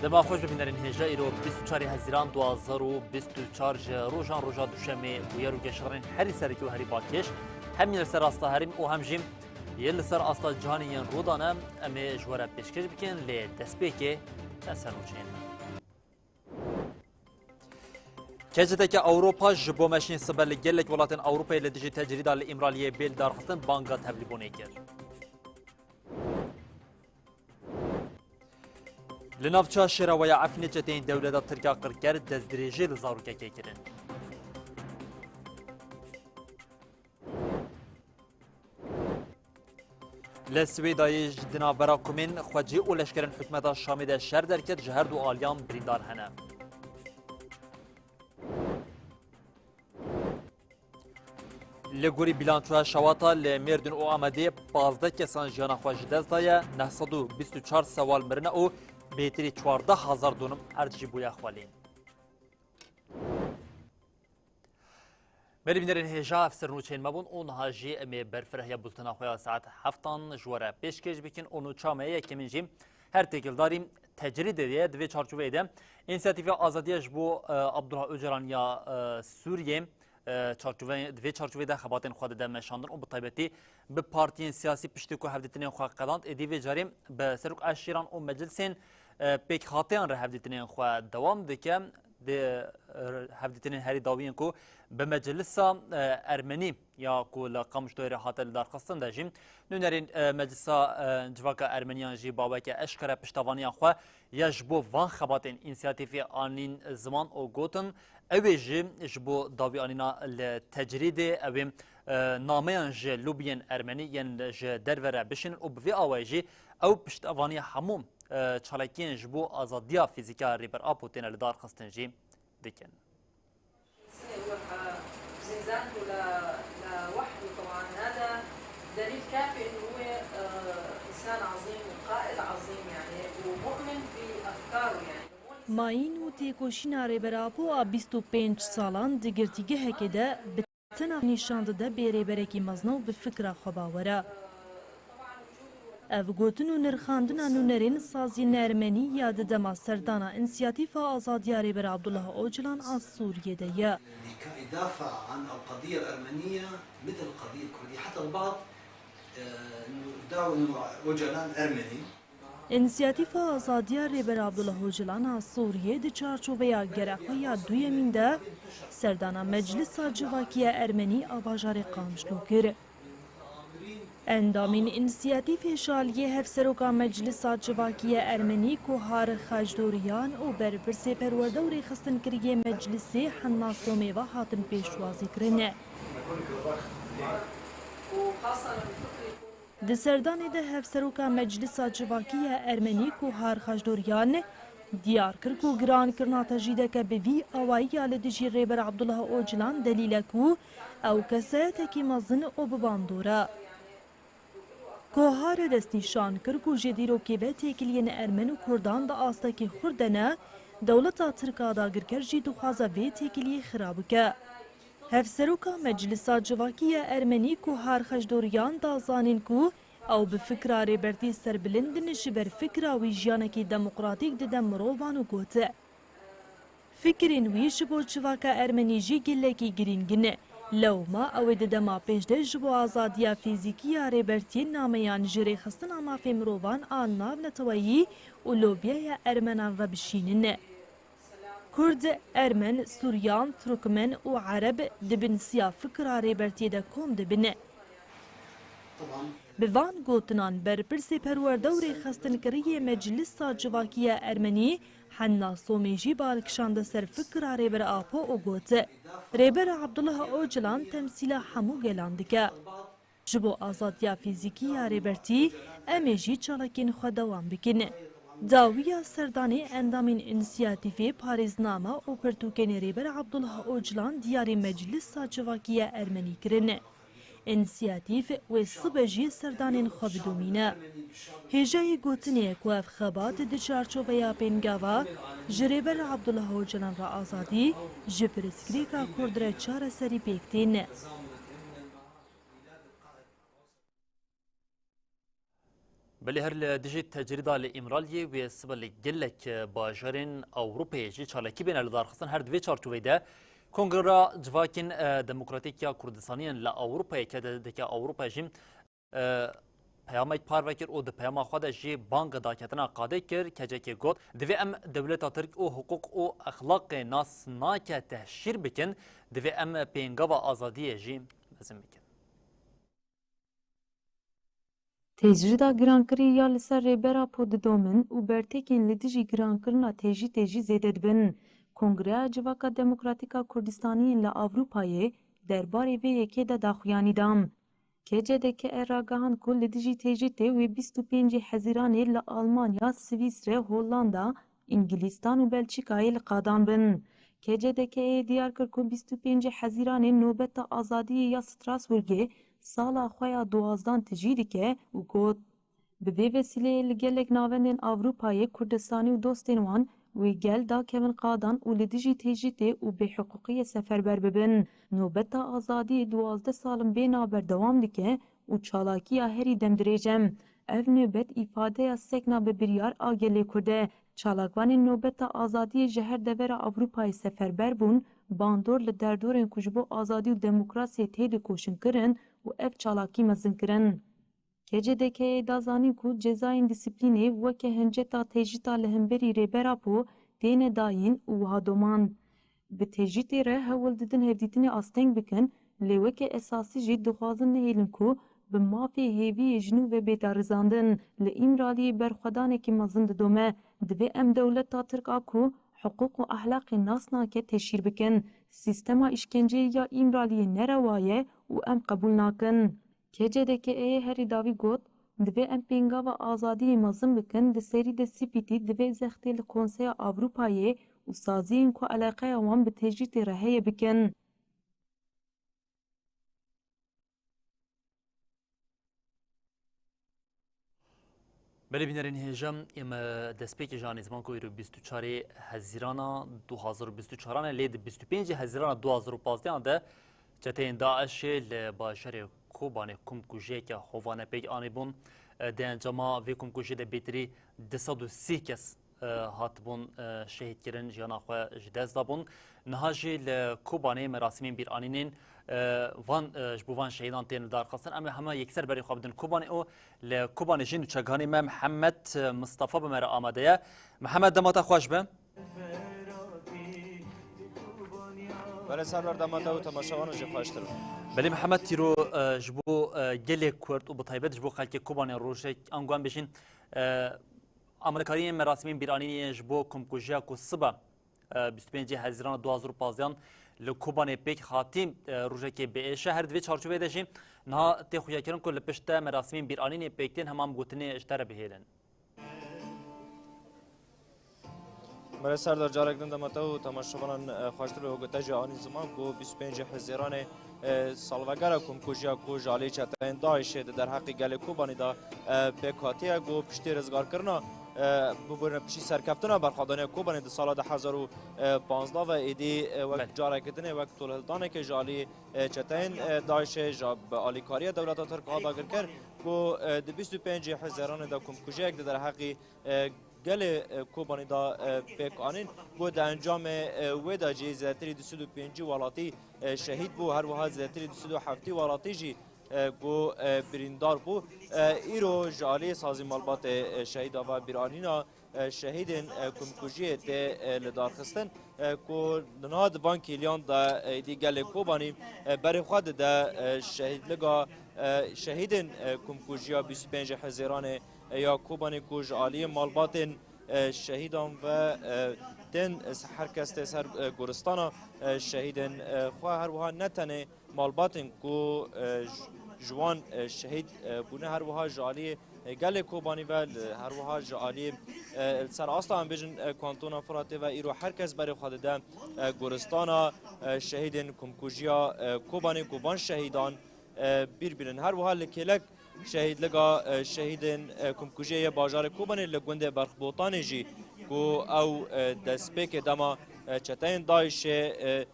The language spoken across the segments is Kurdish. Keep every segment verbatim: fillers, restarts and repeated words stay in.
Dema xweş bibînerên hêja, îro bîst û çarê Hezîran du hazar û bîst û çar ji rojan roja Duşemê bûyer û geşedanên herî serekî û herî balkêş, hem li ser asta herêm û hem jî yên li ser asta cihanê yên rû dane, em ê ji we re pêşkêş bikin, lê destpêkê çend sernûçeyên me. K C T K Ewropa ji bo meşîn sibe li gelek welatên Ewropayê li dijî tecrîda li Îmraliyê bê lidarxistin banga tevlîbûnê kir. Li navça şêraweya Efrînê çeteyên dewleta Tirka qirker destdirêjê li zarokekê kirin. Li Swêdayê ji di navbera komên xwecî û leşkerên hikûmeta Şamê de şer derket, ji her du aliyan birîndar hene. Li gorî bîlançoya şewata li Mêrdîn û Amedê pazdeh kesan jiyana xwe ji dest daye, neh sed û bîst û çar sewal mirine û bêtirî çardeh hezar donim erd jî bûye xwelîn. Belê bînerên hêja, ev ser nûçeyên me bûn û niha jî em ê berfireh ya bultena xwe ya saet heftan ji we re pêşkêş bikin û nûça me yekemîn jî her têkildarî tecrîdê de ye. Di vê çarçoveyê de Însiyatîfa Azadiya ji bo, e, Abdullah Ocalan ya, e, Sûriyê, e, çarçove-, di vê çarçoveyê de xebatên xwe dide meşandin û bi taybetî bi partiyên siyasî piştî ku hevdîtinên xwe qedand, êdî vê carê bi serok eşîran û meclisên, e, pêkhateyan re hevdîtinên xwe dewam dike. Di, e, hevdîtinên herî dawiyên ku bi Meclisa, e, Ermenî ya ku li Qamişloyê re hate lidarxistin de jî nûnerên, e, Meclisa, e, Civaka Ermeniyan jî baweke eşkere piştevaniya xwe ya ji bo van xebatên însiyatîfê anîn ziman û gotin, ew ê jî ji bo dawiyanîna li tecrîdê ew ê, e, nameyan ji lobiyên ermenî yên ji derve re bişînin û bi vê awayî jî ew piştevaniya hemû, e, çalakiyên ji bo azadiya fîzîkî ya Rêber Apo têne lidarxistin jî dikin. سنة يروح زنزانته ل-، لوحده. طبعًا هذا دليل كافي إنه هو، آه، إنسان عظيم وقائد عظيم، يعني، ومؤمن بأفكاره، يعني. Mayîn û têkoşîna Rêber Apo a bîst û pênc salan di girtîgehekê de bi tena nîşan dide bê rêberekî mezin û bi fikra xwe bawer e. Ev gotin û nirxandina nûnerên saziyên ermenî ya di dema serdana Însiyatîfa Azadiya Rêber Abdullah Ocalan a Sûriyê de ye. اللي كان يدافع عن القضية الأرمنية مثل القضية الكردية، حتى البعض، آه، إنه ادعوا إنه أوجالان أرمني. Însiyatîfa Azadiya Rêber Abdullah Ocalan a Sûriyê di çarçoveya gera xwe ya duyemîn de serdana Meclisa Civakî ya Ermenî a bajarê Qamişlo kir. Endamên Însiyatîfê ji aliyê Hevseroka Meclisa Civakî ya Ermenî Kohar Xajdoryan û berpirsê perwerde û rêxistinkiriyê Meclisê Henna Somê ve hatin pêşwazîkirin. Di serdanê de Hevseroka Meclisa Civakî ya Ermenî Kohar Xajdoryan diyar kir ku girankirina tecrîdeke bi vî awayî ya li dijî Rêber Abdullah Ocalan delîl e ku ew kesayetekî mezin û bi bandor e. Kohar destnîşan kir ku ji dîrokê ve têkiliyên ermen û kurdan di astekî xurt de ne, dewleta tirk a dagirker jî dixwaze vê têkiliyê xira bike. Hevseroka Meclisa Civakî ya Ermenî Kohar Xejdoryan da zanîn ku ew bi fikra Rêbertî serbilind in, ji ber fikra wî jiyanekî demokratîk dide mirovan û got, fikirên wî ji bo civaka ermenî jî gelekî girîng in. Lewma ew ê di dema pêş de ji bo azadiya fîzîkî ya Rêbertiyê nameyan ji rêxistina mafê mirovan a navneteweyî û lobiyeya ermenan re bişînin. Kurd, Ermen, Suryan, Turkmen û Ereb di bin siya fikra Rêbertiyê de kom dibin. Bi van gotinan berpirsê perwerde û rêxistinkiriyê Meclisa Civakî ya Ermenî Henna Somê jî bal kişande ser fikra Rêber Apo û got, Rêber Abdullah Ocalan temsîla hemû gelan dike. Ji bo azadiya fîzîkî ya Rêbertî em ê jî çalakiyên xwe dewam bikin. Dawiya serdanê endamên însiyatîfê parêzname û pirtûkên Rêber Abdullah Ocalan diyarî Meclisa Civakî ya Ermenî kirin. Însiyatîf wê sibe jî serdanên xwe bidomîne. Hêjayî gotinê ye ku ev xebat di çarçoveya pêngava ji Rêber Abdullah Ocalan re azadî, ji pirsgirêka Kurd re çareserî pêk tên. Belê her li dijî tecrîda li Îmraliyê wê sibe li gelek bajarên Ewropayê jî çalakî bêne lidarxistin. Her di vê çarçoveyê de Kongra Civakên, e, Demokratîk ya Kurdistanî yên li Ewropayê, K C D K Ewropa jî, e, peyamek parve kir û di peyama xwe de jî bang daketina qadê kir. K C K got, divê em dewleta Tirk û hiqûq û exlaqê nas nake tehşîr bikin, divê em pêngava azadiyê jî mezin bikin. Tecrîda girankirî ya li ser Rêber Apo didomin û bertêkên li dijî girankirina tecrîdê jî zêde dibin. Kongreya Civaka Demokratîk a Kurdistanî yên li Ewropayê derbarê vê yekê de daxuyanî da. K C D K E ragihand ku li dijî tecrîdê wê bîst û pêncî Hezîranê li Almanya, Swîsre, Hollanda, Îngilîstan û Belçîkayê li qadan bin. K C D K E diyar kir ku bîst û pêncî Hezîranê nobeta azadiyê ya Strasbourgê sala xwe ya duwazdan tijî dike û got, bi vê vesîleyê li gelek navendên Ewropayê Kurdistanî û dostên wan wê gel dakevin qadan û li dijî tecrîdê û bêhiqûqiyê seferber bibin. Nobeta azadiyê duwazdeh sal in bêna berdewam dike û çalakiya herî demdirêj e. Ev nobet îfadeya sekna bi biryar a gelê Kurd e. Çalakvanên nobeta azadiyê ji her devera Ewropayê seferber bûn, bandor li derdorên ku ji bo azadî û demokrasiyê tê dikoşin kirin û ev çalakî mezin kirin. K C D K E da zanîn ku cezayên disiplînê weke hinceta tecrîta li hemberî Rêber Apo têne dayîn û wiha domand, bi tecrîtê re hewl didin hevdîtinê asteng bikin, lê weke esasî jî dixwazin nehêlin ku bi mafê hêviyê ji nû ve bête rizandin. Li Îmraliyê berxwedanekî mezin didome. Divê em dewleta Tirk a ku hiqûq û ehlaqê nas nake teşhîr bikin. Sîstema îşkenceyê ya Îmraliyê nerewa ye û em qebûl nakin. K C D K E'yê herî dawî got, divê em pêngava azadiyê mezin bikin, di serî de spîtî divê zextê li Konseya Ewropayê û saziyên ku eleqeya wan bi tecrîtê re heye bikin. Belê bînerên hêja, em destpêkê ji anî ziman ku îro bîst û çarê Hezîrana du hazar û bîst û çaran e, lê di bîst û pêncê Hezîrana du hazar û pazdeh de çeteyên DAIŞ'ê li bajarê Kobanê komkujiyeke hovane pêk anîbûn. Di encama vê komkujiyê de bêtirî du sed û sî kes e, hatibûn, e, şehîdkirin, jiyana xwe ji dest dabûn. Niha jî li Kobanê merasîmên bîranînên, e, van, e, ji bo van şehîdan tên lidarxistin. Em ê heme yekser berê xwe bidin Kobanê û li Kobanê jî nûçegihanê me Mihemed, e, Mistefa bi me re amade ye. Mihemed, dema te xweş be. Belê Serdar, dema te û temaşevanan jî xweştir be. Belê Mihemed, tîro, e, ji bo, e, gelê Kurd û bi taybet ji bo xelkê Kobanê rojek, ango em bêjin, e, Amadekariyên merasîmên bîranînê yên ji bo komkujiya ku sibe, e, bîst û pêncê Hezîrana du hazar û pazdeh li Kobanê pêk hatî, e, rojekê bi êş e. Her di vê çarçoveyê de jî niha tê xuyakirin ku li pişt te merasîmên bîranînê pêk tên, hema em gotinê ji te re bihêlin. Belê Serdar, carek din dema te û temaşevanan, e, xweştir be, weke te jî anî ziman ku bîst û pêncê Hezîranê e, salvegera komkujiya ku ji alî çeteyên DAIŞ'ê di derheqî gelê Kobanî de, e, pêk hatiye, ku piştî rizgarkirina, e, bibûrine piştî serkeftina berxwedaniya Kobanî di sala du hezar û panzdeh ve êdî, e, wek Belê. Careke dinê, wek tolhildaneke ji alî, e, çeteyên, e, DAIŞ'ê ji bi alîkariya dewleta Tirk hat dagirker, ku, e, di bîst û pêncê Hezîranê de komkujiyek di derheqî e, gelê, e, Kobanî de, e, pêk anîn, ku di encamê, e, wê de jî zêdetirî du sed û pêncî welatî, e, şehîd bû, her wiha zêdetirî du sed û heftî welatî jî, e, ku, e, birîndar bû. E, îro ji alî sazî malbatê, e, şehîda ve bîranîna, e, şehîdên, e, komkujiyê tê, e, lidarxistin. e, ku niha di van kêliyan de, e, êdî gelê Kobanî, e, berê xwe dide, e, şehîdliga, e, şehîdên, e, komkujiya bîst û pêncê Hezîranê, e, ya Kobanî ku ji aliyê malbatên, e, şehîdan ve, e, tên her kes tê ser, e, goristana, e, şehîdên, e, xwe her wiha ne tenê malbatên ku, e, ji, ji wan, e, şehîd, e, bûne, her wiha ji aliyê, e, gelê Kobanî ve, li, her wiha ji aliyê, e, li ser asta em bêjin, e, Kantona Firatê ve îro her kes berê xwe dide, e, goristana, e, şehîdên komkujiya, e, Kobanê ku van şehîdan, e, bîr bînin. Her wiha li kêlek şehîdliga, e, şehîdên, e, komkujiyê yê bajarê Kobanê li gundê Berxbotanê jî ku ew, e, destpêkê dema, e, çeteyên DAIŞ'ê, e,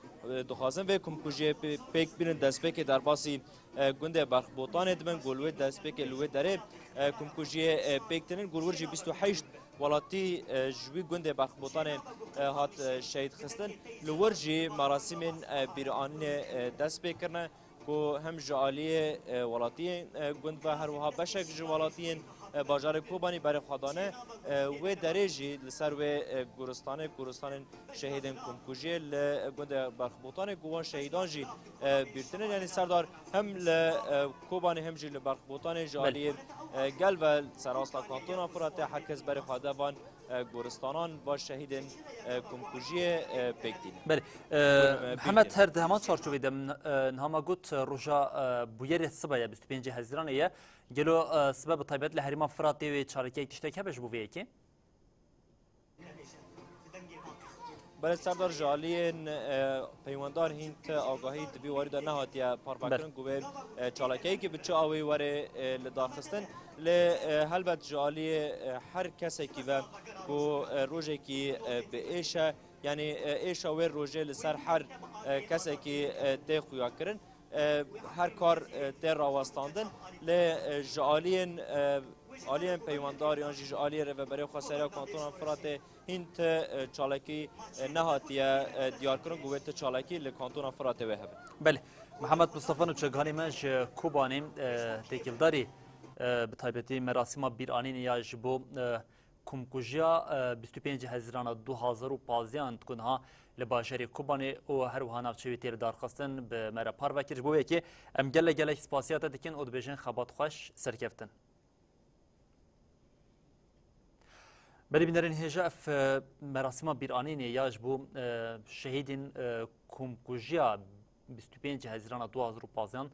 Dixwazin vê komkujiyê pê-, pêk bînin, destpêkê derbasî, e, gundê Berxbotanê dibin, ku li wê destpêkê li wê derê, e, komkujiyê, e, pêk tînin, ku li wir jî bîst û heşt welatî, e, ji wî gundê Berxbotanê, e, hat, e, şehîd xistin. Li wir jî merasîmên, e, bîranînê, e, dest pê kirine, ku hem ji aliyê, e, welatiyên, e, gund ve, her wiha beşek ji welatiyên, e, bajarê Kobanî berê xwe dane. E, wê derê jî li ser wê, e, goristanê, goristanên şehîdên komkujiyê li gundê Berxbotanê, ku wan şehîdan jî, e, bîrtinin. Yanî Serdar hem li, e, Kobanê hem jî li Berxbotanê ji Belê. aliyê, e, gel ve serasta kantona Firatê her kes berê xwe da van, e, goristanan va şehîdên, e, komkujiyê, e, pêk tînin. Belê. E, Buyurun, e, Mihemed, pêk her di heman çarçovê de min, e, niha me got, e, roja, e, bûyerê sibe ye, bîst û pêncê Hezîranê ye. Gelo, e, sibe bi taybet li herêma Firatê wê çalakiyek tiştek hebe ji bo vê yekê? Belê Serdar, ji aliyên, e, peywendar hîn ti agahî di vî warî de nehatiye parvekirin Belê. ku wê, e, çalakiyekî bi çi awê were, e, li darxistin. Lê, e, helbet ji aliyê, e, her kesekî ve ku, e, rojekî, e, bi êş e, yanî, e, êşa wê rojê li ser her, e, kesekî, e, tê xuyakirin. E, her kar, e, tê rawestandin. Lê, e, ji aliyên, e, aliyên peywendar yan jî ji aliyê Rêveberê Xweseriya Kantona Firatê hîn ti, e, çalakî, e, nehatiye, e, diyarkirin ku wê ti çalakî li Kantona Firatê wê hebe. Belê. Mihemed Mustafa Nûçe, gihanê me ji Kobanê, e, têkildarî, e, bi taybetî merasîma bîranînê ya ji bo, e, komkujiya, e, bîst û pêncê Hezîrana du hazar û pazdeh an ku niha li bajarê Kobanê û her wiha navçeyê wê tê lidarxistin bi me re parve kir. Ji bo yekê em gelek gelek spasiya te dikin û dibêjin xebat xweş, serkeftin. Belê bînerên hêja, ev, e, merasîma bîranînê ya ji bo, e, şehîdên, e, komkujiya bîst û pênc Hezîrana du hazar û pazdeh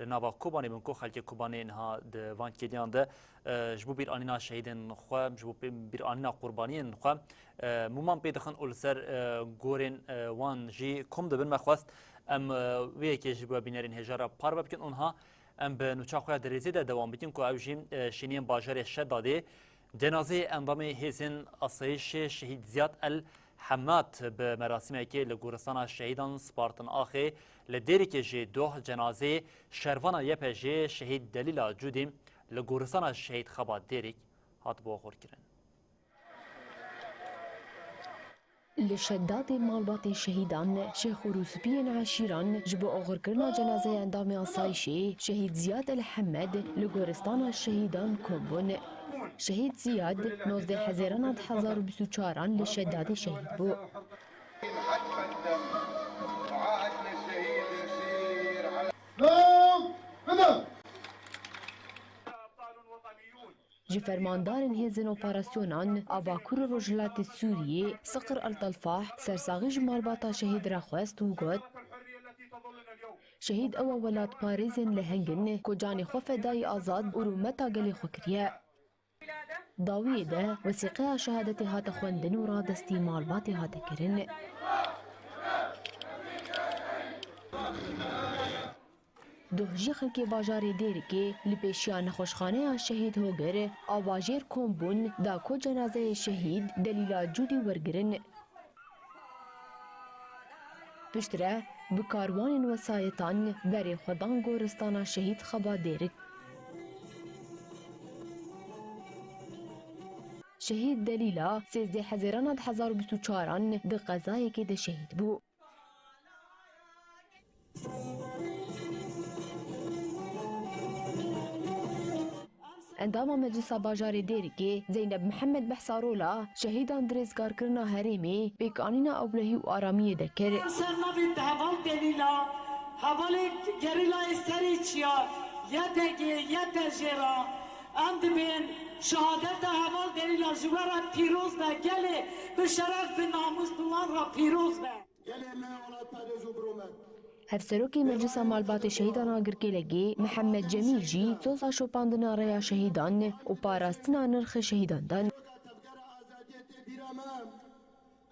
li nava Kobanê bin ku xelkê Kobanê niha di van kêliyan de, e, ji bo bîranîna şehîdên xwe, ji bo pê-, bîranîna qurbaniyên xwe, e, mûman pê dixin û li ser, e, gorên, e, wan jî kom dibin. Me xwest em, e, wê yekê ji bo bînerên hêja re parve bikin û niha em bi nûça xwe ya dirêzê de dewam bikin ku ew jî, e, şêniyên bajarê Şedadê cenazeyê endamê hêzên asayişê şehîd Ziyad El Hemad bi merasîmekê li goristana şehîdan Spartan Axê li Dêrikê jî doh cenazeyê şervana Y P J şehîd Delîla Cûdî li goristana şehîd Xebat Dêrik hatibû oxirkirin. Li Şedadê malbatê şehîdan, şêx û rûspiyên eşîran ji bo oxirkirina cenazeya endamê asayişê şehîd Ziyad El Hemed li goristana şehîdan kom bûn. Şehîd Ziyad nozdeh Hezîrana du hazar û bîst û çaran li Şedadê şehîd bû. Ji fermandarên hêzên operasyonan a Bakur û Rojhilatê Sûriyê, Siqr El Telfah, sersaxî ji malbata şehîd re xwest û got, Şehîd ew welatparêzên leheng in ku canê xwe fedayî azad û rûmeta gelê xwe kiriye. Dawiyê de wesîqeya şehadetê hate xwendin û radestî malbatê hate kirin. Doh jî xelkê bajarê Dêrikê li pêşiya nexweşxaneya şehîd Hogir a bajêr kom bûn da ku cenazeyê şehîd Delîla Cûdî wergirin. Piştre bi karwanên wesayetan berê xwe dan goristana şehîd Xeba Dêrik. Şehîd Delîla sêzdeh Hezîrana du hazar û bîst û çaran di qezayekê de şehîd bû. Endama Meclisa Bajarê Dêrikê Zeynep Mihemed Behsarola şehîdan di rêzgarkirina herêmê pêkanîna ewlehî û aramiyê de kir. Ser navê te heval Delîla, hevalê gerîlayê serê çiya, Y P G, Y P J ra em dibên şehadeta heval Delîla ji we re pîroz be, gelê bi şeref, bi namûs bi wan re pîroz be. Gelê me welatparêz û birûmet. Hevserokê Meclisa Malbatê Şehîdan a Girkêlekê Mihemed Cemîl jî soza şopandina rêya şehîdan û parastina nirxê şehîdan dan. Tevgera azadiyê tê bîra me,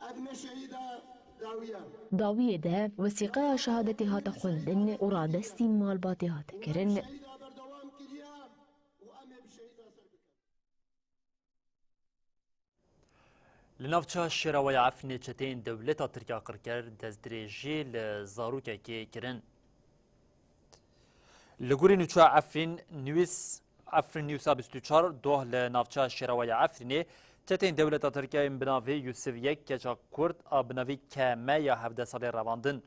edmê şehîda dawiya. Dawiyê de wesîqeya şehadetê hate xwendin û radestî malbatê hate kirin. Şehîda berdewam kiriye û em ê bi şehîda ser bikin. Li navça Şêrawaya Efrînê çeteyên dewleta Tirk ya qirker destdirêjî li zarokekê kirin. Li gorî nûça Efrîn News, Efrîn News a bîst û çar, doh li navça Şêrawaya Efrînê çeteyên dewleta Tirk yên bi navê Yusif yek keça Kurd a bi navê K M ya hevdeh salî revandin.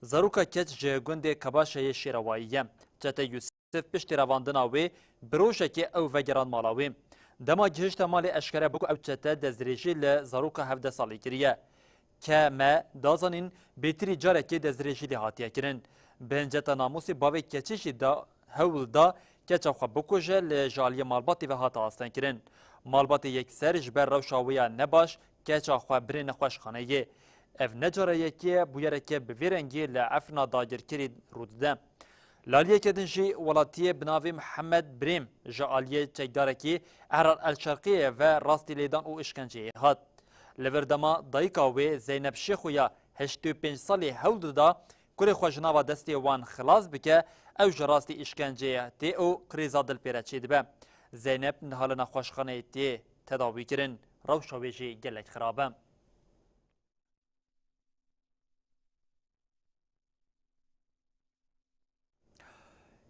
Zaroka keç ji gundê Kabaşa yê Şêrawayî ye. Çetê Yusif piştî revandina wê bi rojekê ew vegeran mala wê. Dema gihişte malê eşkere bû ku ew çete destdirêjî li zaroka hevdeh salî kiriye. K M da zanîn bêtirî carekê destdirêjî lê hatiye kirin. Bi hinceta namûsê bavê keçê jî da hewl da keça xwe bikuje, lê ji aliyê malbatê ve hate astengkirin. Malbatê yekser ji ber rewşa wê ya nebaş keça xwe birê nexweşxaneyê. Ev ne cara yekê ye bûyereke bi vê rengî li Efrîna dagirkerî rû dide. Li aliyeke din jî welatiyê bi navê Mihemed Brêm ji aliyê çekdarekî Ehrar El Şerqiyê ve rastî lêdan û îşkenceyê hat. Li vir dema dayika wê Zeynep Şêxo ya heştê û pênc salî hewl dida kurê xwe ji nava destê wan xilas bike, ew ji rastî îşkenceyê tê û krîza dilpêre çêdibe. Zeynep niha li nexweşxaneyê tê tedawîkirin. Rewşa wê jî gelek xirab e.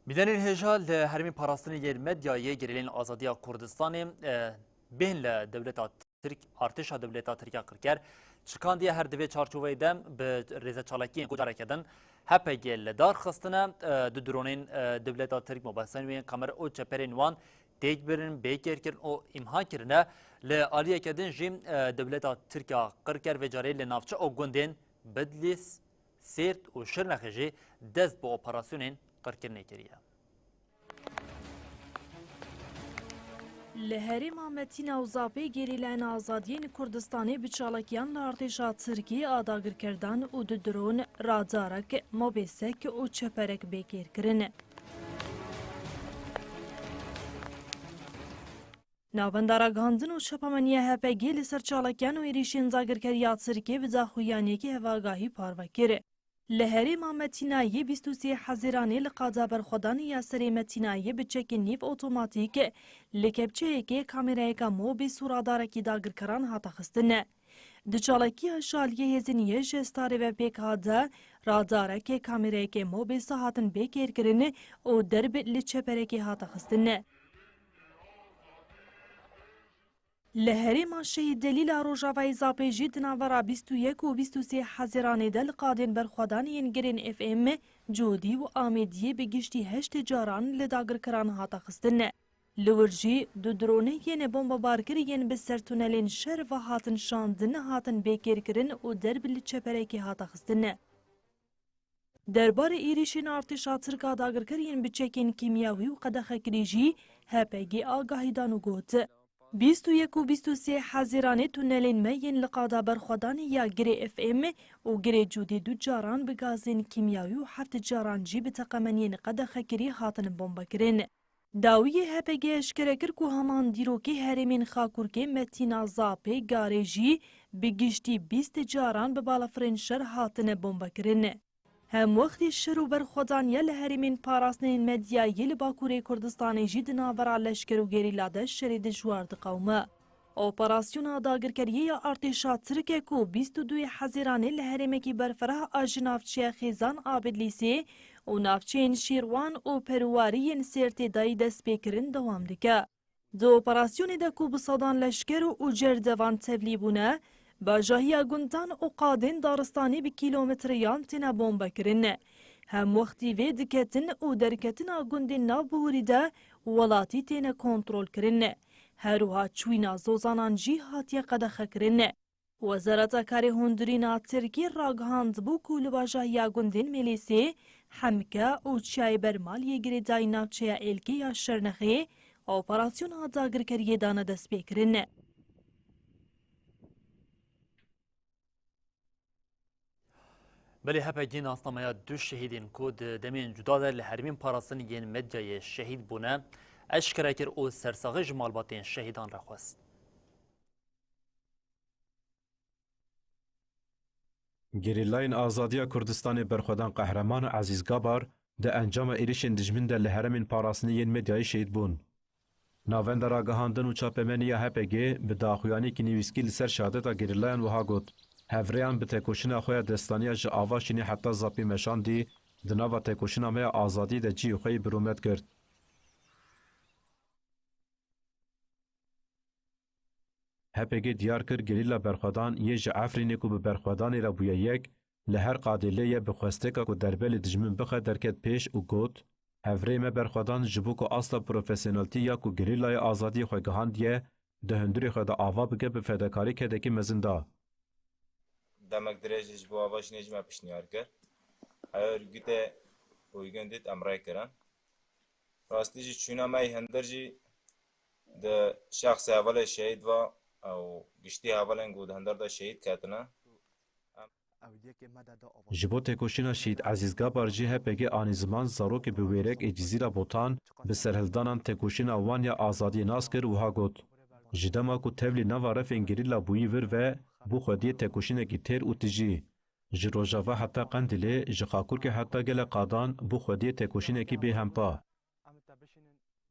Bînerên hêja li herêmên parastinê yên medyayê gerîlên azadiya Kurdistanê, e, bên li dewleta Tirk, artêşa dewleta Tirk ya qirker çikandiye. Her di vê çarçoveyê de bi rêzeçalakiyên ku careke din H P G li dar xistine, e, du dronên, e, dewleta Tirk mobesên wê kamer û çeperên wan têk birin, bê kêrkirin û îmha kirine. Li aliyeke din jî, e, dewleta Tirk ya qirker vê carê li navçe û gundên Bidlîs, Sêrt û Şirnexê jî dest bi operasyonên qirkirinê kiriye. Li herêma Metîna û Zapê gerîlayên azadiyên Kurdistanê bi çalakiyan li artêşa Tirkî a dagirkerdan û du dron, radarek, mobêsek û çeperek bê kêrkirin. Navenda Ragihandin û Çapemeniya H P G li ser çalakiyan û êrîşên dagirkeriya Tirkiyê bi daxuyaniyekî hevagahî parve kir. Li herêma Metînayê bîst û sê Hezîranê li qada berxwedanê ya serê Metînayê bi çekên nîv otomatîk li kepçeyekê kamerayeka mobîs û radarekî dagirkeran hate xistin. Di çalakiya ji aliyê hêzên YJS-Starê ve pêk hat de, radarekê kamerayekê mobîs hatin bê kêrkirin û derb li çeperekê hate xistin. Li herêma Şehîd Delîl a Rojavayê Zapê jî di navbera bîst û yek û bîst û sê Hezîranê de li qadên berxwedanê yên girên F M, Cûdî û Amêdiyê bi giştî heşt caran li dagirkeran hate xistin. Li wir jî du dronê yên bombebarkirî yên bi ser tunelên şer ve hatin şandin hatin bêkêrkirin û derb li çeperekê hate xistin. Derbarê êrîşên artêşa Tirk a dagirker yên bi çekên kîmyawî û qedexekirî jî H P G agahî dan û got, bîst û yek û bîst û sê Hezîranê tunelên me yên li qada berxwedanê ya Girê F M û Girê Cûdê du caran bi gazên kîmyawî û heft caran jî bi teqemeniyên qedexekirî hatin bombekirin. Dawiyê H P G eşkere kir ku heman dîrokê herêmên Xakurkê, Metîna, Zapê, Garê jî bi giştî bîst caran bi balafirên şer hatine bombekirin. Hemwextî şer û berxwedaniya li herêmên parastinên medyayê li Bakurê Kurdistanê jî di navbera leşker û gerîla de şerê dijwar diqewime. Operasyona dagirkeriyê ya artêşa Tirk e ku bîst û duyê Hezîranê li herêmekî berfireh a ji navçeya Xêzan a Bidlîsê û navçeyên Şîrwan û Perûwarî yên Sêrtê dayî destpêkirin dewam dike. Di operasyonê de ku bi sedan leşker û cerdevan tevlî bûne, bajahiya gundan û qadên daristanî bi kîlometreyan têne bombekirin. Hemwextî vê diketin û derketina gundên navbihurî de welatî têne kontrolkirin. Her wiha çûyîna zozanan jî hatiye qedexekirin. Wezareta Karê Hundirîn a Tirkî ragihandibû ku li bajahiya gundên Mêlêsê, Hemke û Çiyayê Bermaliyê girêdayî navçeya Êlkê ya Şirnexê operasyona dagirkeriyê dane destpêkirin. Belê H P G nasnameya du şehîdên ku di demên cuda de li herêmên parastinê yên medyayê şehîd bûne, eşkere kir û sersaxî ji malbatên şehîdan re xwest. Gerîlayên Azadiya Kurdistanê berxwedan Qehreman û Ezîz Gabar di encama êrişên dijmin de li herêmên parastinê yên medyayê şehîd bûn. Navenda Ragihandin û Çapemenî ya H P G bi daxuyaniyekî nivîskî li ser şehadeta gerîlayan wiha got, Hevrêyan bi tekoşîna xwe ya destaniya ji Avaşînê heta Zapî meşandî, di nava tekoşîna me ya azadiyê de cihê xwe yê bi rûmet girt. H P G diyar kir, gerîla berxwedan yê ji Efrînê ku bi berxwedanê re bûye yek, li her qadê lê ye bi xwesteka ku derbe li dijmin bixe derket pêş û got, Hevrêyê me berxwedan ji bo ku asta profesyoneltî ya ku gerîlayê azadiyê xwe gihandiye, di hundirê xwe de ava bike bi fedekarî kedekî mezin da. Demek dirêj ji bo Avaşînê jî me pişniyar kir. Ew örgütê uygun dît em rê kirin. Rastî jî çûna me yê hundir jî di şexsê hevalê şehîd ve û giştî hevalên ku di hundir de şehîd ketine. Ji bo têkoşîna Şehîd Ezîz Gabar jî H P G anî ziman zarokê bi wêrek ê Cizîra Botan bi serhildanan têkoşîna wan ya azadiyê nas kir, wiha got, Ji dema ku tevlî nava refên gerîla bûyî vir ve, bû xwediyê têkoşînekî têr û tijî. Ji Rojava heta Qendîlê, ji Xakurkê heta gelê Qadan bû xwediyê têkoşînekî bêhempa.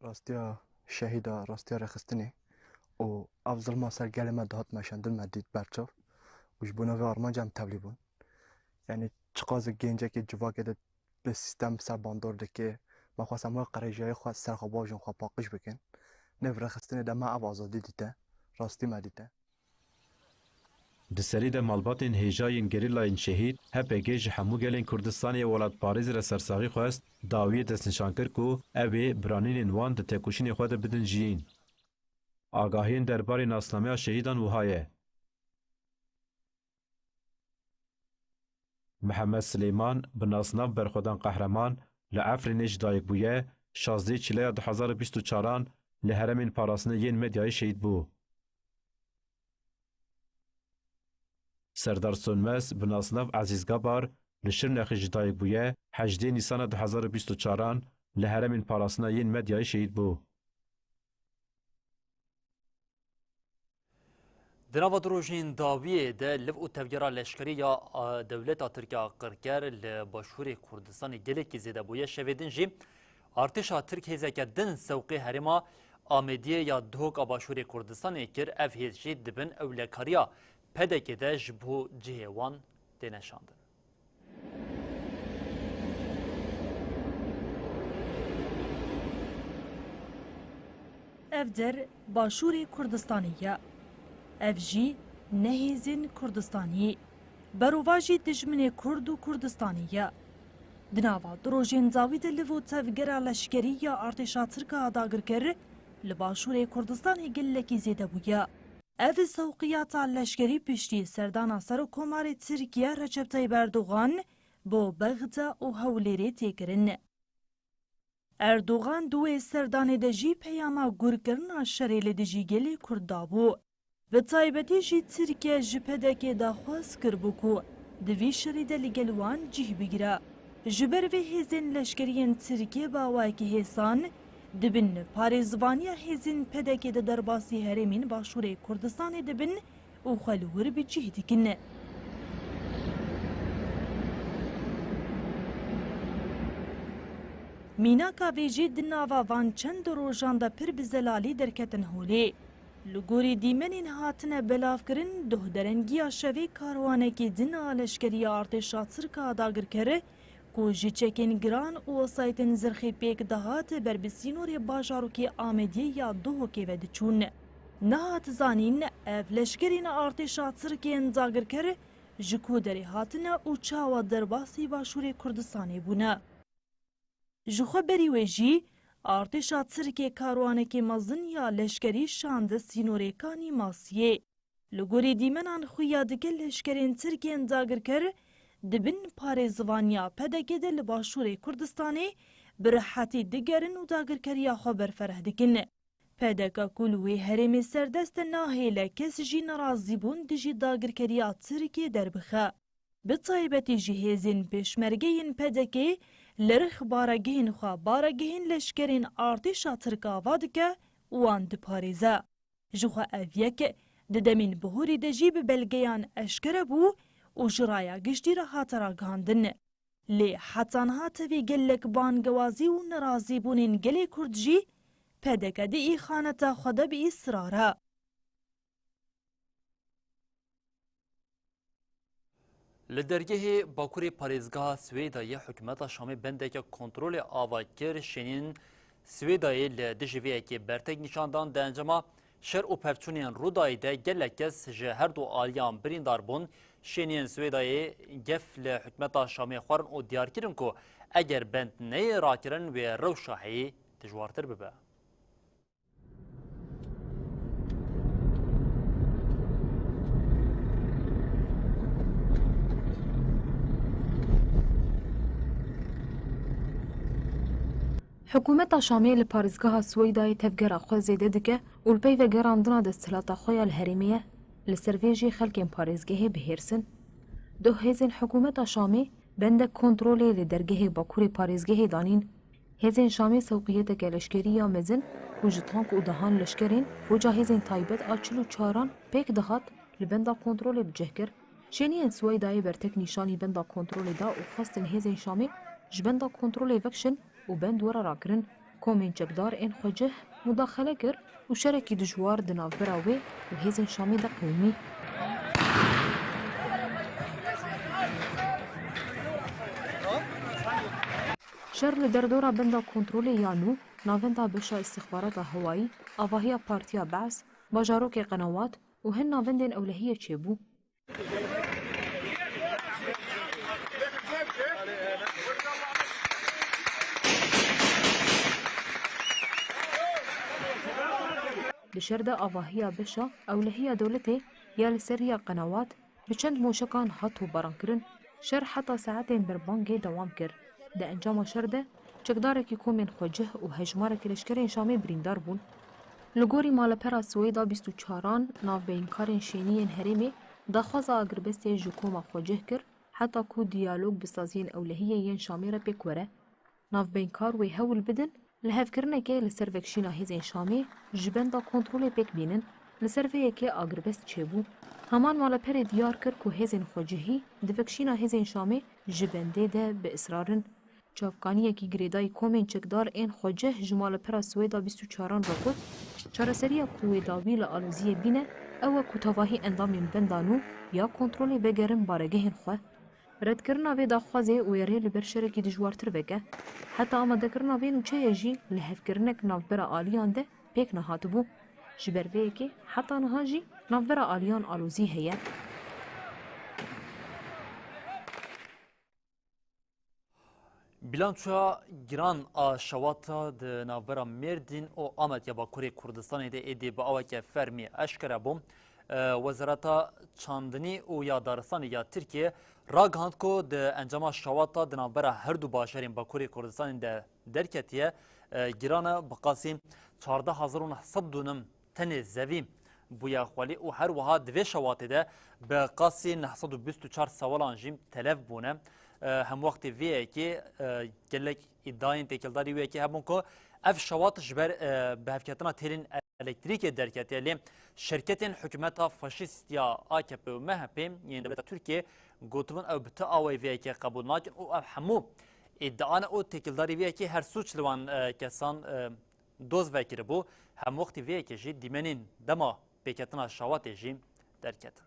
Rastiya şehîda, rastiya rêxistinê û ev zilma ser gelê me dihat meşandin me dît berçav û ji bona vê armanca em tevlî bûn. Yanî çiqas gencekê civakê de bi sîstem ser bandor dike, me xwest em wê qirêjiyayê xwe ser xwe bajin xwe paqij bikin. Nêv rêxistinê de me ev azadî dîte, rastî me dîte. Di serî de malbatên hêja yên gerîlayên şehîd, H P G ji hemû gelên Kurdistanê yê welatparêz re sersaxî xwest, dawiyê destnîşan kir ku ew ê biranînên wan di têkoşînê xwe de bidin jiyîn. Agahiyên derbarê nasnameya şehîdan wiha ye. Mihemed Silêman, bi nasnav Berxwedan Qehreman, li Efrînê ji dayik bûye, şazdehê Çileya du hazar û bîst û çaran li herêmên parastinê yên Medyayê şehîd bû. Serdar Sönmez, bi nasnav Ezîz Gabar, li Şirnexê ji dayik bûye, hejdê Nîsana du hazar û bîst û çaran li herêmên parastina yên Medyayê şehîd bû. Di nava du rojên dawiyê de liv û tevgera leşkerî ya, a, dewleta Tirk ya qirker li başûrê Kurdistanê gelekî zêde bûye. Şevê din jî artêşa Tirk hêzeke din sewqê herêma Amêdiyê ya Duhok a başûrê Kurdistanê kir. Ev hêz jî dibin ewlekariya P D K'ê de ji bo cihê wan têne şandin. Ev der başûrê Kurdistanê ye. Ev jî ne hêzên Kurdistanê, berovajî dijminê Kurd û Kurdistanê ye. Di nava du rojên dawî de liv û tevgera leşkerî ya artêşa Tirk a dagirker li başûrê Kurdistanê gelekî zêde bûye. Ev sewqiyata leşkerî piştî serdana Serokkomarê Tirkiye Recep Tayyip Erdogan bo Bexda û Hewlêrê tê kirin. Erdogan di wê serdanê de jî peyama gurkirina şerê li dijî gelê Kurd dabû. Bi taybetî jî Tirkiye ji P D K'ê daxwaz kiribû ku di vî şerî de li gel wan cih bigire. Ji ber vê hêzên leşkerî yên Tirkiyê bi awayekî hêsan di bin parêzvaniya hêzên P D K'ê de derbasî herêmên Başûrê Kurdistanê dibin û xwe li wir bi cih dikin. Mînaka vê jî di nava van çend rojan de pir bi zelalî derketin holê. Li gorî dîmenên hatine belavkirin, duhderengiya şevê karwanekî din a leşkerî ya artêşa Tirk a dagirker, ku ji çekên giran û wesayîtên zirxê pêk dihat ber bi sînorê bajarokê Amêdiyê ya Duhokê ve diçûn. Nehat zanîn, ev leşkerên artêşa Tirk yên dagirker ji ku derê hatine û çawa derbasî Başûrê Kurdistanê bûne. Ji xwe berî wê jî, artêşa Tirkê karwanekê mezin ya leşkerî şande sînorê Kanî Masiyê. Li gorî dîmenan xuya dike leşkerên Tirk yên dagirker di bin parêzvaniya P D K'ê de li Başûrê Kurdistanê bi rehetî digerin û dagirkeriya xwe berfereh dikin. P D K ku li wê herêmê serdest e nahêle kes jî nerazîbûn dijî dagirkeriya Tirkiyê derbixe. Bi taybetî jî hêzên pêşmergeyên P D K'ê li rix baregehên xwe baregehên leşkerên artêşa Tirk ava dike û wan diparêze. Ji xwe ev yek di demên bihurî de jî bi belgeyan eşkere bû û ji raya giştî re hate ragihandin. Lê heta niha tevî gelek bangewazî û nerazîbûnên gelê Kurd jî P P D K di îxaneta xwe de bi îsrar e. Li dergehê Bakurê parêzgeha Swêdayê hikûmeta Şamê bendeke kontrolê ava kir. Şêniyên Swêdayê li dijî vê yekê bertek nîşan dan. Di encama şer û pevçûnên Rûdayê de gelek kes ji her du aliyan birîndar bûn. Şêniyên Swêdayê gef li hikûmeta Şamê xwarin û diyar kirin ku eger bend neyê rakirin, wê rewşa heyî dijwartir bibe. Hikûmeta Şamê li parêzgeha Swêdayê tevgera xwe zêde dike û li pey vegerandina desthilata xwe ya li herêmê ye, li ser vê jî xelkên parêzgehê bihêrs in. Duh hêzên hikûmeta Şamê bendek kontrolê li dergehê bakurê parêzgehê danîn. Hêzên Şamê sewqiyeteke leşkerî ya mezin ku ji tank û dehan leşkerên foca hêzên taybet a çil û çaran pêk dihat, li benda kontrolê bi cih kir. Şêniyên Swêdayê bertek nîşanî benda kontrolê da û xwestin hêzên Şamê ji benda kontrolê vekişin û bend were rakirin. Komên çekdar ên xwecih mudaxele kir û şerekî dijwar di navbera wê û hêzên Şamê de qewimî. Şer li derdora benda kontrolê ya nû, navenda beşa îstixbarata hewayî, avahiya Partiya Be's, bajarokê Qenewat û hin navendên ewlehiyê çêbû. Di şer de avahiya beşa ewlehiya dewletê ya li ser riya Qenewat bi çend moşekan hat topbarankirin. Şer heta saetên berbangê dewam kir. Di encama şer de çekdarekî komên xwecih û hejmarek leşkerên Şamê birîndar bûn. Li gorî malepera Swêda bîst û çaran, navbeyinkarên şêniyên herêmê daxwaza agirbestê ji koma xwecih kir, heta ku diyalog bi saziyên ewlehiyê yên Şamê re pêk were. Navbeynkar wê hewl bidin lihevkirinekê li ser vekişîna hêzên Şamê ji benda kontrolê pêk bînin. Li ser vê yekê agirbest çêbû. Heman maleperê diyar kir ku hêzên xwecihî di vekişîna hêzên Şamê ji bendê de bi israr in. Çavkaniyekî girêdayî komên çekdar ên xwecih ji malepera Swêda bîst û çaran re got, çareseriya ku wê dawî li aloziyê bîne, ew e ku tevahî endamên benda nû ya kontrolê vegerin baregehên xwe. Redkirina vê daxwazê wêrê li ber şerekî dijwartir veke. Heta amadekirina vê nûçeyê jî lihevkirinek navbera aliyan de pêk nehatibû. Ji ber vê yekê heta niha jî navbera aliyan alozî heye. Bilançoya giran a şewata di navbera Mêrdîn û Amed ya Bakurê Kurdistanê de êdî bi aweke fermî eşkere bû. E, Wezareta Çandinî û ya Daristanê ya Tirkiyê ragihand ku di encama şewata di navbera her du bajarên Bakurê Kurdistanê de derketiye, e, girana bi qasî çardeh hezar û neh sed dûnim tenê zevî bûye xwelî û her wiha di vê şewatê de bi qasî neh sed û bîst û çar sewalan jî telef bûne. E, hemwextê vê yekê, e, gelek îdiayên têkildarî wê yekê hebûn ku ev şewat ji ber, e, bihevketina têlên elektrîkê derketiye, lê şirketên hikûmeta faşîst ya A K P û M H P yên dewleta Tirkiyê gotibûn ew bi ti awayî vê yekê qebûl nakin û ev hemû îdiane û têkildarî vê yekê her sûc li wan, e, kesan, e, doz vekiribû. Hemwextî vê yekê jî dîmenên dema pêketina şewatê jî derketin.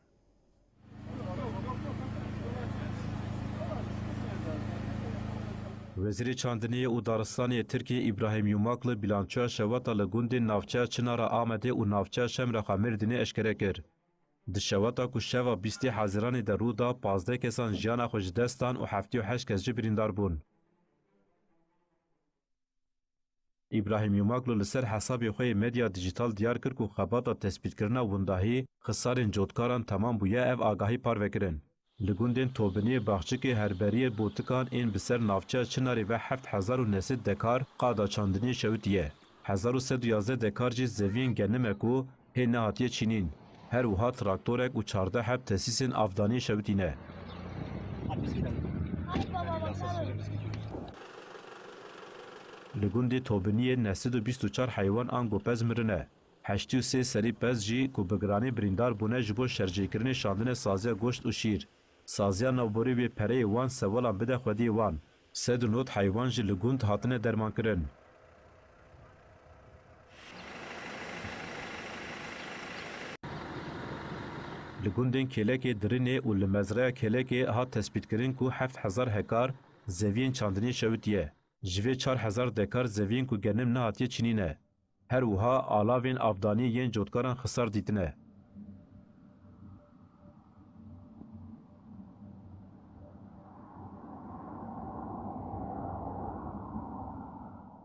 Wezîrê Çandiniyê û Daristanê yê Tirkiyê Îbrahîm Yumaklu bîlançoya şewata li gundên navçeya Çinara Amedê û navçeya Şemrexa Mêrdînê eşkere kir. Di şewata ku şeva bîstê Hezîranê de rû da, pazdeh kesan jiyana xwe ji dest dan û heftê û heşt kes jî birîndar bûn. Îbrahîm Yumaklu li ser hesabê xwe yê medya dîjîtal diyar kir ku xebata tespîtkirina windahî xisarên cotkaran temam bûye, ev agahî parve kirin. Li gundên Tobiniyê, Baxçikê, Herberiyê, Botikan ên bi ser navçeya Çinarê ve heft hezar û neh sed dekar qada çandiniyê şewitiye. Hezar û sed û yazdeh dekar jî zeviyên genime ku hê nehatiye çînîn. Her wiha traktorek û çardeh heb tesîsên avdaniyê şewitîne. Li gundê Tobiniyê neh sed û bîst û çar heywan ango pez mirine. Heştê û sê serî pez jî ku bi giranî birîndar bûne, ji bo şerjêkirinê şandine saziya goşt û şîr. Saziya navborî wê pereyê wan sewalan bide xwediyê wan. Sed û nod heywan jî li gund hatine dermankirin. Li gundên Kêlekê, Dirinê û li mezreya Kêlekê hat tespîtkirin ku heft hezar hekar zeviyên çandiniyê şewitiye. Ji vê çar hezar dekar zeviyên ku genim nehatiye çinî ne. Her wiha alavên avdaniyê yên cotkaran xisar dîtine.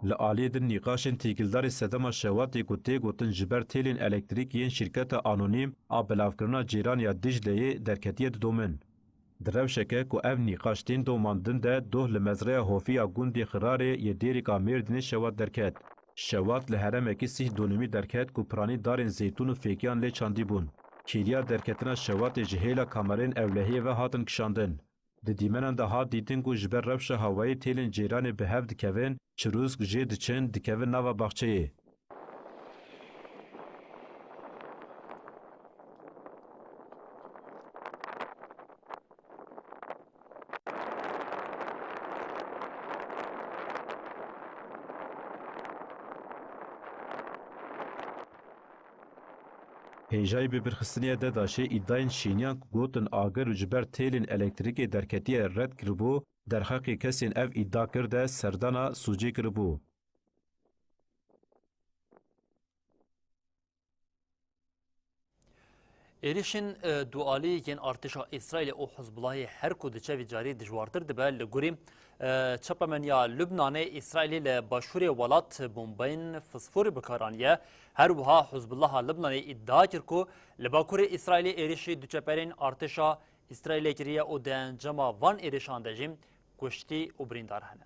Li aliyê din nîqaşên têkildarê sedema şewatê ku tê gotin ji ber têlên elektrîk yên şîrketa anonîm a belavkirina cêran ya Dicleyê derketiye didomin. Di rewşeke ku ev nîqaş tên domandin de doh li mezreya Hofî ya gundê Xirarê yê Dêrika Mêrdînê şewat derket. Şewat li herêmekî sîh donemî derket ku piranî darên zeytûn û fêkiyan lê çandî bûn. Kêliya derketina şewatê ji hêla kamerên ewlehiyê ve hatin kişandin. Di dîmenan de hat dîtin ku ji ber rewşa hawayê têlên cêranê bi hev dikevin, çirûsk jê diçin, dikevin nava baxçeyê. Hêjayî bibirxistinê ya DAIŞê îdayên şêniyan ku gotin agir ji ber têlên elektrîkê derketiye red kiribû, derheqê kesên ev îda kir de serdana sûcê kiribû. Êrîşên, e, dualî yên artêşa Îsraîlê û Hizbulahê her ku diçe vî carî dijwartir dibe. Li gorî, e, çapemeniya Lubnanê, Îsraîlê li başûrê welat bombeyên fosforê bi kar aniye. Her wiha Hizbulaha Lubnanê îdia kir ku li bakurê Îsraîlê êrîşî duçeperên artêşa Îsraîlê kiriye û di encama van êrîşan de jî kuştî û birîndar hene.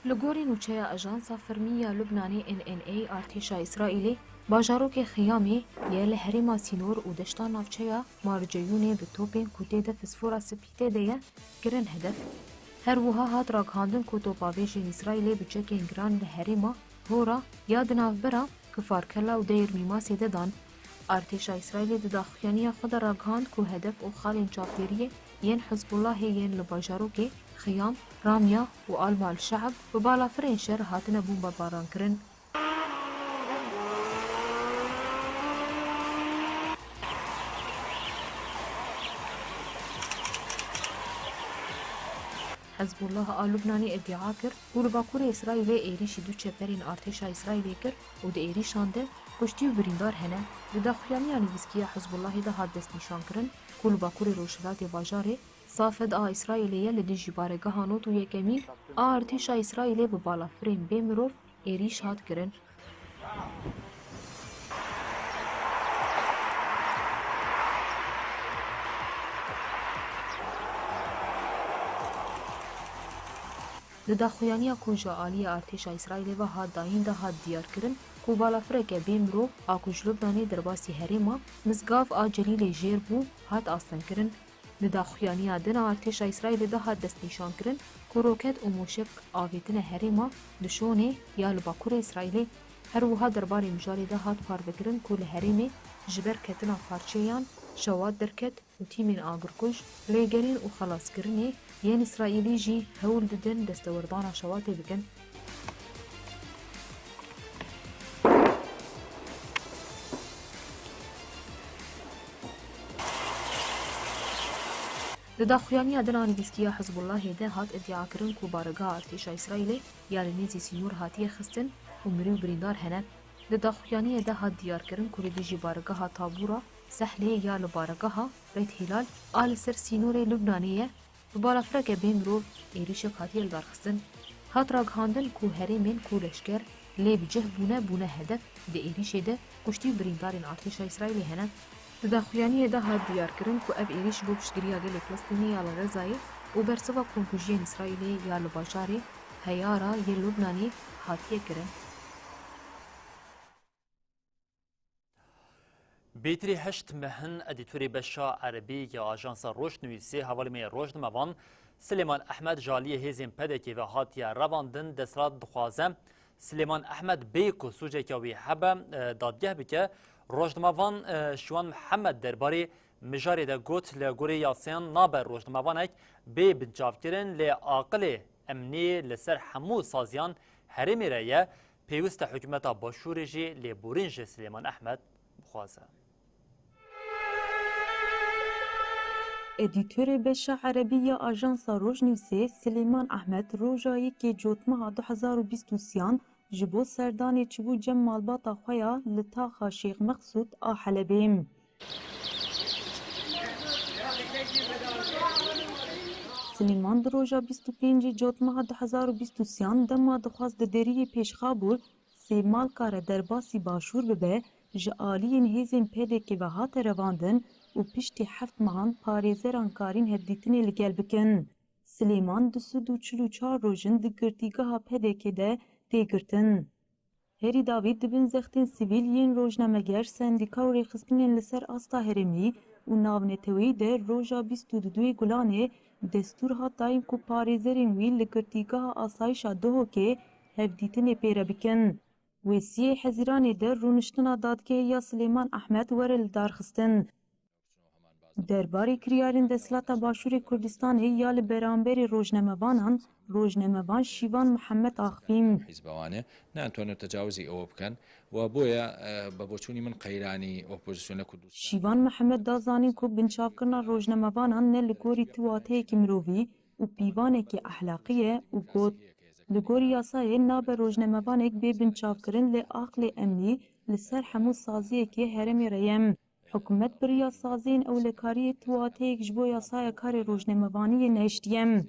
Li gorî nûçeya Ajansa Fermî ya Lubnanê, N N A, artêşa Îsraîlê bajarokê Xiyamê yê li herêma sînor û deşta navçeya Marceyûnê bi topên ku tê de fisfora spî tê de ye, kirin hedef. Her wiha hat ragihandin ku topavêjên Îsraîlê bi çekên giran li herêma Hora ya di navbera Kifarkela û Deir Mîmasê de dan. Artêşa Îsraîlê di daxuyaniya xwe de ragihand ku hedef û xalên çavdêriyê yên Hizbullahê yên li bajarokê Xiyam, Ramya û Al Mal Şe'b bi balafirên şer hatine bombebarankirin. Hezbollah a Lubnanê îdia kir ku li bakurê Îsraîlê êrîşî du çeperên artêşa Îsraîlê kir û di êrîşan de kuştî û birîndar hene. Di daxuyaniya nivîskî ya Hezbollahê de hat destnîşankirin ku li bakurê rojhilatê bajarê Safed a Îsraîlê ye, li dijî baregeha nod û yekemîn a artêşa Îsraîlê bi balafirên bê mirov êrîş hat kirin. Di daxuyaniya ku ji aliyê artêşa Îsraîlê ve hat dayîn de hat diyarkirin ku balafireke bê mirov a ku ji Lubnanê derbasî herêma Mizgav a Celîlê jêr bû, hat astengkirin. Di daxuyaniya din a artêşa Îsraîlê de hat destnîşankirin ku roket û moşek avêtine herêma Dişonê ya li bakurê Îsraîlê. Her wiha derbarê mijarê de hat parvekirin ku li herêmê ji ber ketina parçeyan şewat derket û tîmên agirkuj, lêgerîn û xelaskirinê yên Îsraîlî jî hewl didin destewerdana şewatê bikin. Di daxuyaniya din a nivîskî ya Hizbullahê de hat îdiakirin ku baregeha artêşa Îsraîlê ya li nêzî sînor hatiye xistin û mirî û birîndar hene. Di daxuyaniyê de hat diyarkirin ku li dijî baregeha Tabûra Sehlê ya li baregeha Beit Hîlal a li ser sînorê Lubnanê ye, bi balafireke bê mirov êrîşek hatiye lidarxistin. Hat ragihandin ku herêmên ku leşker lê bi cih bûne, bûne hedef, di êrîşê de kuştî û birîndarên artêşa Îsraîlê hene. Di daxuyaniyê de hat diyarkirin ku ev êrîş bû piştgiriya gelê Filistînê ya li Xezayê û bersiva komkujiyên Îsraîlê ya li bajarê Heyara yê Lubnanê hatiye kirin. Bêtirî heşt meh in edîtorê beşa erebî ya Ajansa Rojnivîsê, hevalê me yê Rojnamevan Silêman Ehmed ji aliyê hêzên P D K'ê ve hatiye revandin, desthilat dixwaze. Silêman Ehmed bê ku sûceke wî hebe, e, dadgeh bike. Rojnamevan, e, Şiwan Mihemed derbarê Mijarê de got, li gorî yasayan nabe rojnamevanek bê binçavkirin, lê aqilê emnî li ser hemû saziyan herêmê re ye, pêwist e hikûmeta Başûrê jî lêborîn ji Silêman Ehmed bixwaze. Edîtorê beşa erebî ya Ajansa Rojnivîsê Silêman Ehmed roja yekê Cotmeha du hezar û bîst û sêyan ji bo serdanê çûbû cem malbata xwe ya li taxa Şêx Meqsûd a Helebê. Silêman di roja bîst û pêncî Cotmeha du hezar û bîst û sêyan dema dixwast di deriyê pêşxa bûr, sê malka re derbasî Başûr bibe, ji aliyên hêzên P D K ve hate revandin û piştî heft mehan parêzeran karîn hevdîtinê li gel bikin. Silêman du sed û çil û çar roj in di girtîgeha P D K de tê girtin. Herî dawî di bin zextên sivîl yên rojnameger, sendîka û rêxistinên li ser asta herêmî û navneteweyî de roja bîst û duyê Gulanê destûr hat dayîn ku parêzerên wî li girtîgeha asayişa Duhokê hevdîtinê pê re bikin. Wê siyê Hezîranê de rûniştina dadgehê ya Silêman Ehmed were lidarxistin. Derbarê kiryarên Desthilata Başûrê Kurdistanê ya li beramberî rojnamevanan, rojnamevan Şîvan Mihemed axivî. حیزبەوانێ ناتوانن تەجاوزی ئەوە بکەن و بۆیە، ئە، بە بۆچوونی من قەیرانی ئۆپۆزیسیۆن لە کوردستان. Şîvan Mihemed da zanîn ku binçavkirina rojnamevanan ne li gorî tu wateyekî mirovî û pîvanekî ehlaqî ye û got, li gorî yasayê nabe rojnamevanek bê binçavkirin, lê aqilê emnî li ser hemû saziyekê herêmê re ye. Hikûmet bi riya saziyên ewlekariyê tu wateyek ji bo yasaya karê rojnamevaniyê nehiştiye.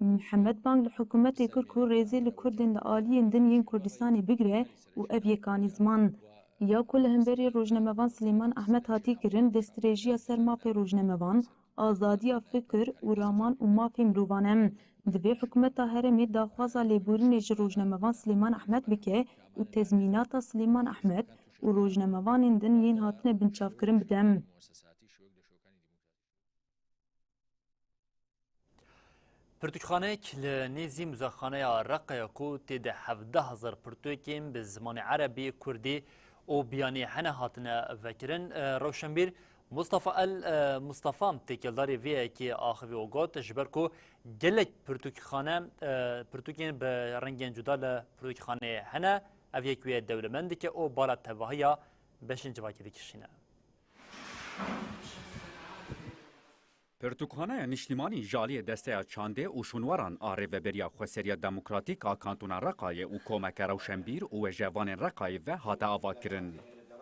Mihemed bang li hikûmetê kir ku rêzê li Kurdên li aliyên din yên Kurdistanê bigire û ev yek anî ziman. Ya ku li hemberî rojnamevan Silêman Ehmed hatî kirin, destdirêjiya ser mafê rojnamevan, azadiya fikir û raman û mafê mirovan e. Divê hikûmeta herêmê daxwaza lêborînê ji rojnamevan Silêman Ehmed bike û tezmînata Silêman Ehmed û rojnamevanên din yên hatine binçavkirin bide. Pirtûkxaneyek li nêzî Muzexaneya Reqayê ku tê de hevdeh hezar pirtûkên bi zimanê erebî, kurdî û biyanî hene hatine vekirin. E, Rewşenbîr Mustafa El, e, Mustafa têkildarî vê yekê axivî û got, ji ber ku gelek pirtûkxane, e, pirtûkên bi rengên cuda li pirtûkxaneyê hene, ev yek wê dewlemend dike û bala tevahiya beşên civakê dikişîne. Pirtûkxaneya Niştîmanî ji aliyê Desteya Çandê û Şûnwaran a Rêveberiya Xweseriya Demokratîk a Kantona Reqayê û Komeke Rewşenbîr û Wêjevanên Reqayê ve hate avakirin.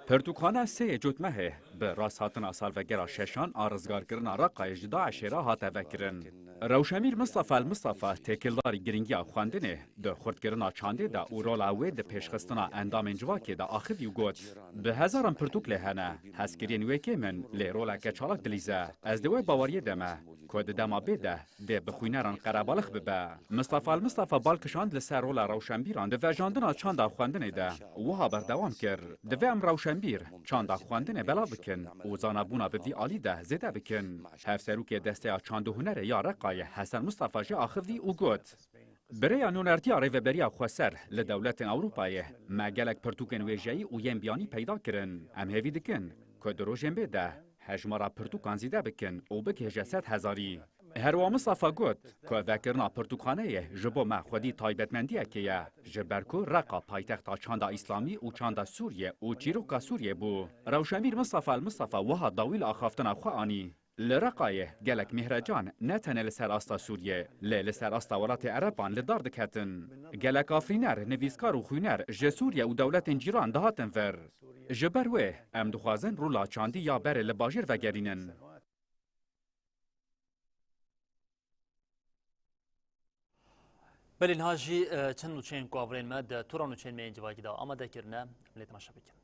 Pirtûkxane sê yê Cotmehê bi rasthatina salvegera şeşan a rizgarkirina Reqayê ji DAIŞê re hate vekirin. Rewşenbîr Mistefa El Mistefa têkildarî girîngiya xwendinê di xurtkirina çandê de û rola wê di pêşxistina endamên civakê de axivî û got, Bi hezaran pirtûk lê hene. Hezkiriyên wê kêm in, lê roleke çalak dilîze. Ez di wê baweriyê de me, ku di dema bê de dê bi xwîneran qerebalix bibe. Mistefa El Mistefa bal kişand li ser rola rewşenbîran di vejandina çanda xwendinê de û wiha berdewam kir, Divê em rewşenbîr, çanda xwendinê belav bikin û zanabûna bi vî alî de zêde bikin. Hevserokê Desteya Çand û Hunerê ya Reqayê Hesen Mistefa jî axivî û got, Bi rêya nûnertiya Rêveberiya Xweser li dewletên Ewropayê me gelek pirtûkên wêjeyî û yên biyanî peyda kirin. Em hêvî dikin ku di rojên bê de hejmara pirtûkan zêde bikin û bigihêje sed hezarî. Herwa Mistefa got ku vekirina pirtûkxaneyê ji bo me xwedî taybetmendiyekê ye, ji ber ku Reqa paytexta çanda îslamî û çanda Sûriyê û çîroka Sûriyê bû. Rewşenbîr Mistefa El Mistefa wiha dawî li axaftina xwe anî. Li Reqayê gelek mêhrecan ne tenê li ser asta Sûriyê, lê li ser asta welatê Ereban li dar diketin. Gelek afirîner, nivîskar û xwîner ji Sûriye û dewletên cîran dihatin vir. Ji ber wê em dixwazin rola çandî ya berê li bajêr vegerînin. Belê niha jî, e, çend nûçeyên ku avirên me di tora nûçeyên me yên civakî de amade kirine, em lê temaşe bikin.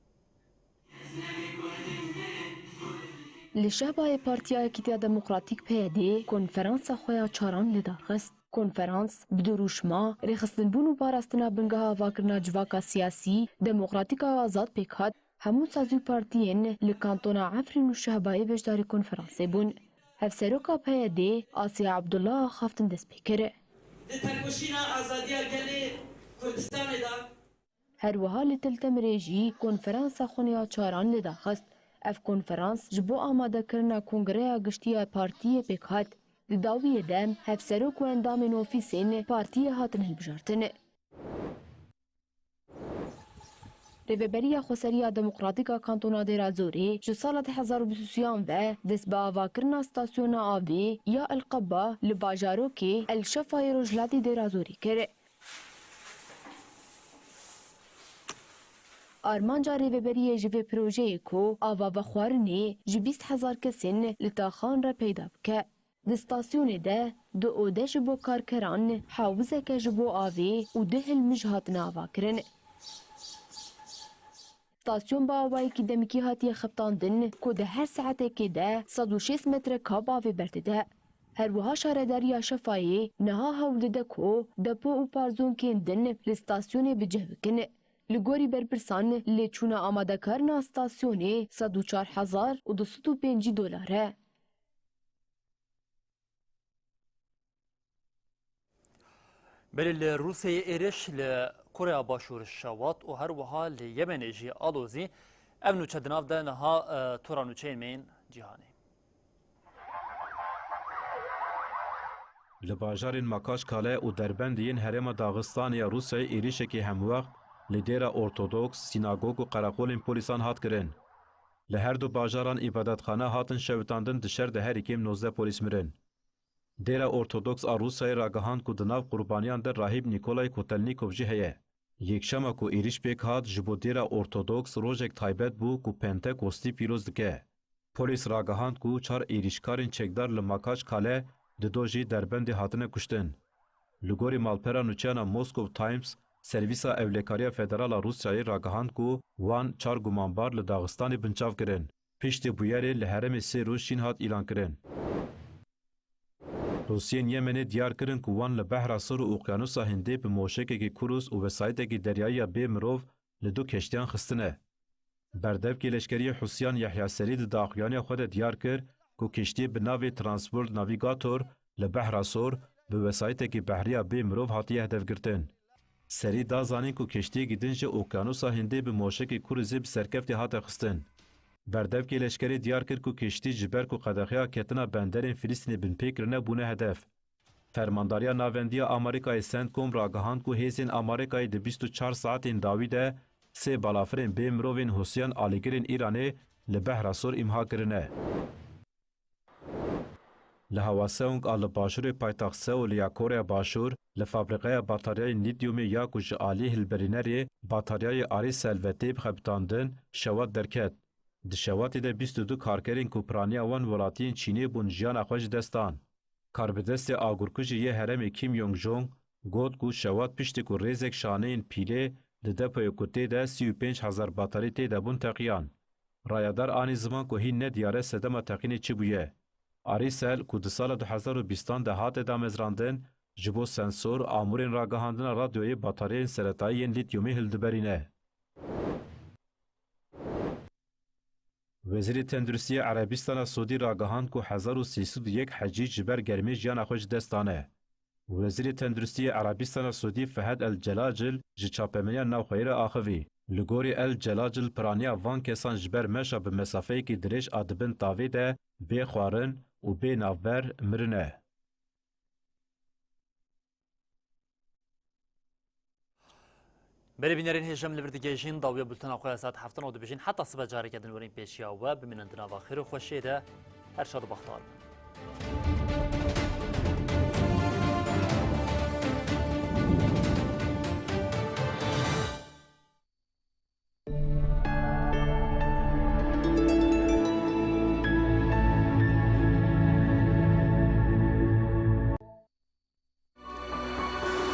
Li Şehbayê Partiya Yekîtiya Demokratîk P Y D konferansa xwe ya çaran li dar xist. Konferans bi dirûşma rêxistinbûn û parastina bingeha avakirina civaka siyasî, demokratîk a azad pêk hat. Hemû sazî û partiyên li kantona Efrîn û Şehbayê beşdarî konferansê bûn. Hevseroka P Y D Asiya Abdullah axaftin dest pê kir. Di tekoşîna azadiya gelê Kurdistanê de. Her wiha li Til Temirê jî konferansa xwe ya çaran li dar xist. Ev konferans ji bo amadekirina Kongreya Giştî ya Partiyê pêk hat. Di dawiyê de hevserok û endamên ofîsên partiyê hatin hilbijartin. Rêveberiya Xweseriya Demokratîk a Kantona Dêrazorê ji sala du hezar û bîst û sêyan ve dest bi avakirina stasyona avê ya El Qebba li bajarokê El Şefayê rojhilatî Dêrazorê kir. Armanca rêveberiyê ji vê projeyê ku ava vexwarinê ji bîst hezar kesên li taxan re peyda bike. Di stasyonê de du ode ji bo karkeran, hawizeke ji bo avê û du hilmij hatine avakirin. Stasyon bi awayekî demikî hatiye xebitandin ku di her saetekê de sed û şêst metre kab avê berdide. Her wiha Şaredariya Şefayê niha hewl dide ku depo û parzonkên din li stasyonê bi cih bikin. Li gorî berpirsan, lêçûna amadekarina stasyonê sed û çar hezar û du sed û pêncî dolar e. Belê li Rûsyayê êriş, li Koreya Başûr şewat û her wiha li Yemenê jî alozî. Ev nûçe di nav de niha, e, tora nûçeyên me yên cîhanê. Li bajarên Makaçkale û Derbendê yên herêma Daxistanê ya Rûsyayê êrîşekî hemwext li dêra ortodoks, sînagog û qereqolên polîsan hat kirin. Li her du bajaran îbadetxane hatin şewitandin, di şer de herî kêm nozdeh polîs mirin. Dêra Ortodoks a Rûsyayê ragihand ku di nav qurbaniyan de rahîb Nîkolay Kotelnîkov jî heye. Yekşema ku êrîş pêk hat, ji bo dêra Ortodoks rojek taybet bû ku Pentekostî pîroz dike. Polîs ragihand ku çar êrîşkarên çekdar li Makaçkale dido jî Derbendê hatine kuştin. Li gorî malpera nûçeyana Moscow Times, Servîsa Ewlekariya Federal a Rûsyayê ragihand ku wan çar gumanbar li Daxistanê binçav kirin. Piştî bûyerê li herêmê sê roj şîn hat îlankirin. Hûsiyên Yemenê diyar kirin ku wan li Behra Sor û Oqyanusa Hindê bi moşekekî Kurus û wesayîtekî deryayî ya bê mirov li du keştiyan xistine. Berdevkê leşkerî yê Hûsiyan Yehya Serî di daxuyaniya xwe de diyar kir ku keştiyê bi navê Transworld Navigator li Behra Sor bi wesayîtekî behriya bê mirov hatiye hedefgirtin. Serî da zanîn ku keştiyekî din ji Oqyanusa Hindê bi moşekê Kurusê bi serkeftî hate xistin. Berdevkê leşkerê diyar kir ku keştî ji ber ku qedexeya ketina benderên Filistînê binpê kirine bûne hedef. Fermandariya Navendî ya Amerîkayê, CENTCOM, ragihand ku hêzên Amerîkayê di bîst û çar saetên dawî de sê balafirên bê mirovên Hûsiyan alîgirên Îranê li Behra Sor îmha kirine. Li Hwaseong a li başûrê paytaxt Seûlê ya Koreya Başûr, li fabrîqeya bataryayên lîtyumê ya ku ji alî hilberînerê bataryayê Arîsel ve tê bixebitandin, şewat derket. Di şewatê de bîst û du karkerên ku piraniya wan welatiyên Çînê bûn jiyana xwe ji dest dan. Karbidestê agirkujî yê herêmê Kim Yong Jong got ku şewat piştî ku rêzek şaneyên pîlê di depoyê ku tê de sî û pênc hezar batarî tê de bûn teqiyan. Rayedar anî ziman ku hîn nediyar e sedema teqînê çi bûye. Arîsel ku di sala du hezar û bîstan de hate damezrandin, ji bo sensor, amûrên ragihandina radyoyê batariyên seretayî yên lîtyumê hildiberîne. Wezîrê Tenduristiyê Erebistana Siûdî ragihand ku hezar û sê sed û yek hecî ji ber germê jiyana xwe ji dest dane. Wezîrê Tenduristiyê Erebistana Siûdî Fehed El Celacil ji çapemeniya navxweyî re axivî. Li gorî El Celacil, piraniya van kesan ji ber meşa bi mesafeyekî dirêj a di bin tavê de bê xwarin û bê navber mirine. Belê bînerên hêja, em li vir digihîjin dawiya bultena xwe ya saet heftan û dibêjin heta sibe careke din werin pêşiya we. Bimînin di nava xêr û xweşiyê de. Her şad û bextewar bin.